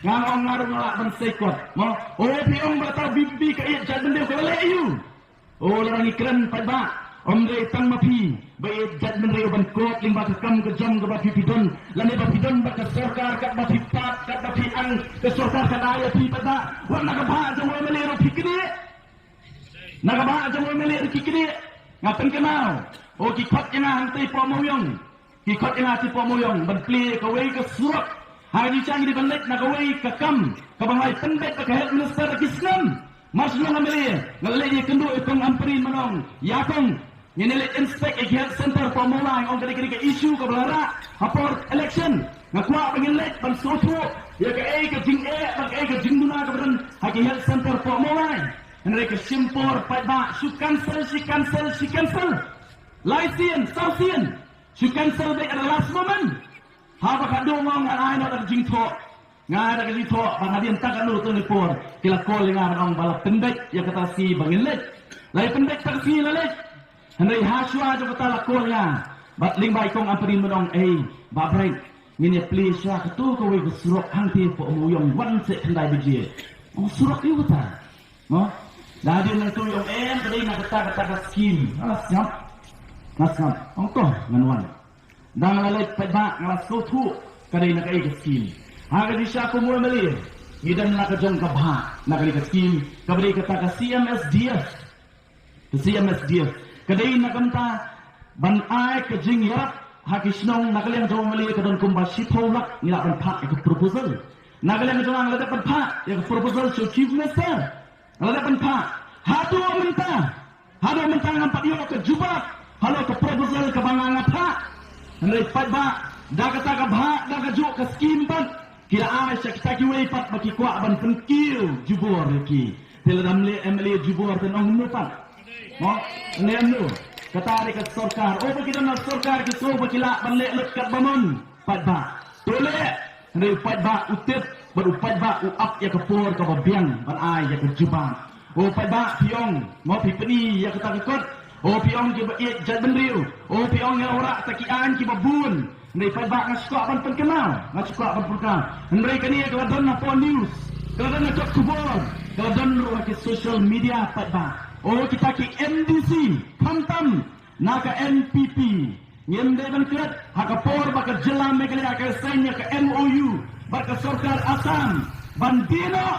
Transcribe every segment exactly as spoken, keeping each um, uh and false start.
Nga ong nga ruh nga lah ban sei kot. Mo, o phi ong ba tang VPP ka ïeit jaitbynriew, ka la leh aïu? O lada ngi kren paidbah, ym dei tang ma phi ba ïeit jaitbynriew ban kot lyngba ka kam ka jam kaba phi phi don, lane ba phi don bad ka sorkar, katba phi pat, katba phi ang ka sorkar ka da ïa phi paidbah. Wat na ka bhah jong u MLA ruh phi knieh. Na ka bhah jong u MLA ruh ki knieh. Nga pynkynmaw, o ki khot ïa nga hangtei poh Mawïong. Ki khot ïa nga hangtei poh Mawïong ban plie kawei ka surok. Ha ka jingshisha ngi dei ban leit na kawei ka kam kaba ngi la pynbeit bad ka health minister da ki snem. Mar shu long MLA nga la leit ïakynduh ïa kong Ampareen ban ong, ïa kong, ngin ïa leit inspect ïa ki health center poh Mawlai, ong ka dei ka dei ka issue kaba la rah ha por election. Nga kwah ba ngin leit ban sngewthuh ïa kaei ka jingeh bad kaei ka jingduna kaba don ha ki health center poh Mawlai. Hynrei ka shim por paidbah, shu cancel, shi cancel, shi cancel. Lai sien, saw sien. Shu cancel beit at the last moment. Haba ka dang ong nga ai noh da ka jingthoh. Nga ai da ka jingthoh ba hadien tang katno katne por ki la call ïa nga ban ong ba la pynbeit ïa kata ka sngi ba ngin leit. La ïa pynbeit kata ka sngi la leit. Hynrei ha shuwa jong kata la call ïa nga bad lyngba i kong Ampareen ban ong, ei Bah Bright, ngin ïa plie shuwa kato kawei ka surok hangtei poh Mawïong, wan seh khyndai baje. Ong surok aïu kata? Mo? Da hadien nangtu i ong em ka dei na kata kata ka skim. Nga la sngap. Nga sngap. Ong to ngan wan. Da nga la leit paidbah nga la sngewthuh ka dei na kaei ka skim. Ha ka jingshisha kum u MLA ngi don la ka jong ka bhah na kane ka skim kaba dei kata ka CMSDF. Ka CMSDF ka dei na ka bynta ban ai ka jingïarap ha ki shnong. Na ka liang jong u MLA ka don kumba shiphew lak, ngi lah ban phah ïa ka proposal. Na ka liang jong nga la dep ban phah ïa ka proposal sha u Chief Minister. Nga la dep ban phah. Haduh mynta, haduh mynta ngam pat ïoh ka jubab halor ka proposal kaba nga nga phah. Hynrei paidbah, da kata ka bhah, da kajuh ka skim pat, ki la ai sha kita kiwei pat ba ki kwah ban pynkiew jubor ïa ki. Te lada ym leh MLA jubor te nongno pat? Mo, ne no. Kata dei ka sorkar. O ba ki don na sorkar ki sngew ba ki lah ban leh lut katba mon. Paidbah, to leh. Hynrei u paidbah u tip bad u paidbah u ap ïa ka por kaba biang ban ai ïa ka jubab. O paidbah phi ong, mo, phi pyni ïa kata ka kot. O phi ong kiba ïeit jaitbynriew. O phi ong ïa u rah ta ki aiñ kiba bun. Hynrei paidbah nga shu kwah ban pynkynmaw, nga shu kwah ban pynkynmaw. Hynrei kane ka la don hapoh news, ka la don ha jok khubor, ka la don ruh ha ki social media paidbah. O kita ki MDC, khamtam na ka NPP. Ngim dei ban klet ha ka por ba ka jylla Meghalaya ka sign ïa ka MOU bad ka sorkar Assam ban die noh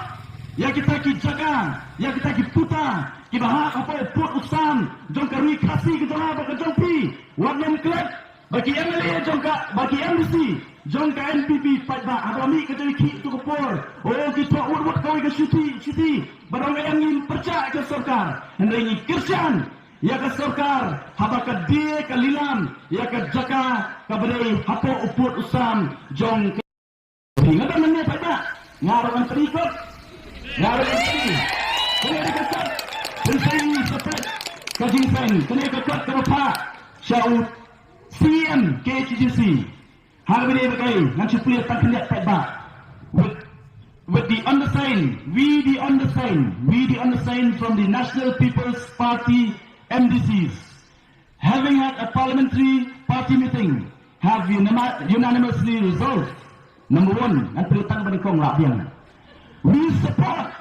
ïa kita ki jaka, ïa kita ki puta kiba hap hapoh u pud u sam jong ka Ri Khasi ka jong nga bad ka jong phi. Wat nym klet. Ba ki MLA jong ka, ba ki MDC jong ka NPP paidbah, haba la mih ka jingkhih tu ka por, o ki thoh wut wut kawei ka shuti shuti. Ba dang ïa ngin pyrshah ka sorkar, hynrei ngi kyrshan ïa ka sorkar haba ka die ka lilam ïa ka jaka kaba dei hapoh u pud u sam jong ka. Nga don mynne paidbah, nga ruh ngan pyrkhat. Nga ruh ngan pyrkhat. Kane ka kot pynsain, separate ka jingsain. Kane ka kot kaba phah sha u CEM KHADC. Ha kaba ïadei bad kaei, ngan shu pule tang khyndiat paidbah. With, with the undersigned, we the undersigned, we the undersigned from the National People's Party MDCs, having had a parliamentary party meeting, have unanimously resolved, number one, ngan pule tang ba nyngkong lah biang. We support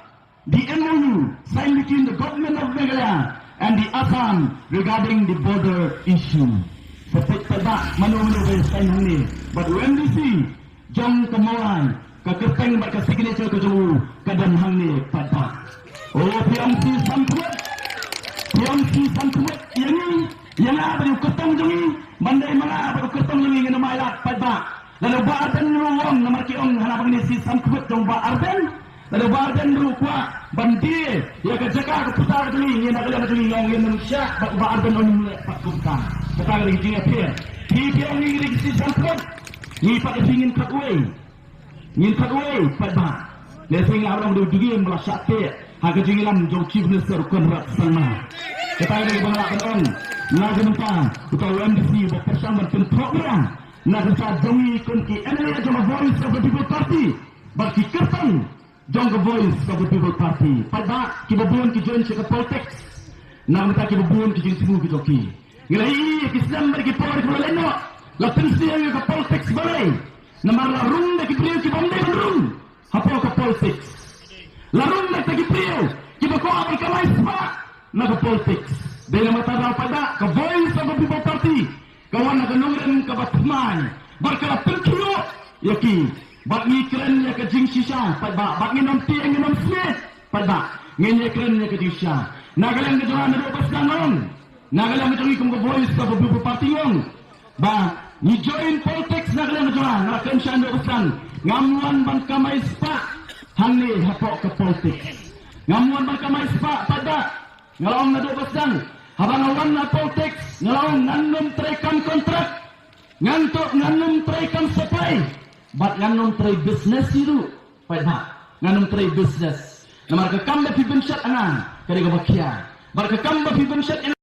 the MOU signed between the Government of Meghalaya and the Assam regarding the border issue. Sa peit paidbah, mano mano ba sign hangne. Bad u MDC jong ka Mawlai, ka kyrteng bad ka signature ka jong u ka don hangne paidbah. O phi ong shi sam khmut, phi ong shi sam khmut ïa ngi, ïa nga bad u kyrtong jong ngi, ban dei ma nga bad u kyrtong jong ngi ngin ym ailad paidbah. Lada u Bah Ardent ruh u ong, namar ki ong hana ba ngin ïa shi sam khmut jong u Bah Ardent. Lada u Bah Ardent ruh u kwah ban die ïa ka jaka ka puta ka jong ngi, ngi na ka liang ka jong ngi, ngi ong ngin ym shah, bad u Bah Ardent ong ngin ym leh pat kumta. Kata ka dei ka jingïapher. Phi phi ong ngi dei ki shi sam khmut. Ngi pat ïa phi ngin khot uwei. Ngin khot uwei paidbah. Lehse ngi la ong dei u dugiem ba la shah teh ha ka jingïalam jong u Chief Minister u Conrad Sangma. Kata ka dei kaba nga lah ban ong na ka bynta uta u MDC uba pyrshang ban pynthok ïa na ka bynta jong ngi kum ki MLA jong ka Voice of the People Party bad ki kyrtong jong ka Voice of the People Party. Paidbah, kiba bun ki join sha ka politics na ka bynta kiba bun ki jingthmu ki jong ki. Ngi la ïohi ïa ki snem bad ki por kiba la leit noh, la pynsniew ïa ka politics balei? Namar la rung da ki briew kiba ym dei ban rung hapoh politics. La rung na kita ki briew kiba kwah ban kamai spah na ka politics. Dei namar kata paidbah, ka Voice of the People Party ka wan na ka nongrim kaba thymmai bad ka la pynkhih ïa ki. Bad ngi kren ïa ka jingshisha paidbah, bad ngin ym tieng ngin ym smiej paidbah, ngin ïa kren ïa ka jingshisha. Na ka liang ka jong nga naduh ba sdang nga ong, na ka liang ka jong ngi kum ka Voice of the People Party nga ong ba ngi join politics na ka liang ka jong nga. Nga la kren shai naduh ba sdang, ngam wan ban kamai spah hangne hapoh ka politics. Ngam wan ban kamai spah paidbah. Nga la ong naduh ba sdang, haba nga wan na politics nga la ong ngan ym trei kam kontrak, ngan to ngan ym trei kam sipai, bad ngan ym trei business hi ruh paidbah. Ngan ym trei business namar ka kam ba phi bynshet ïa nga ka dei kaba khia, bad ka kam ba phi bynshet ïa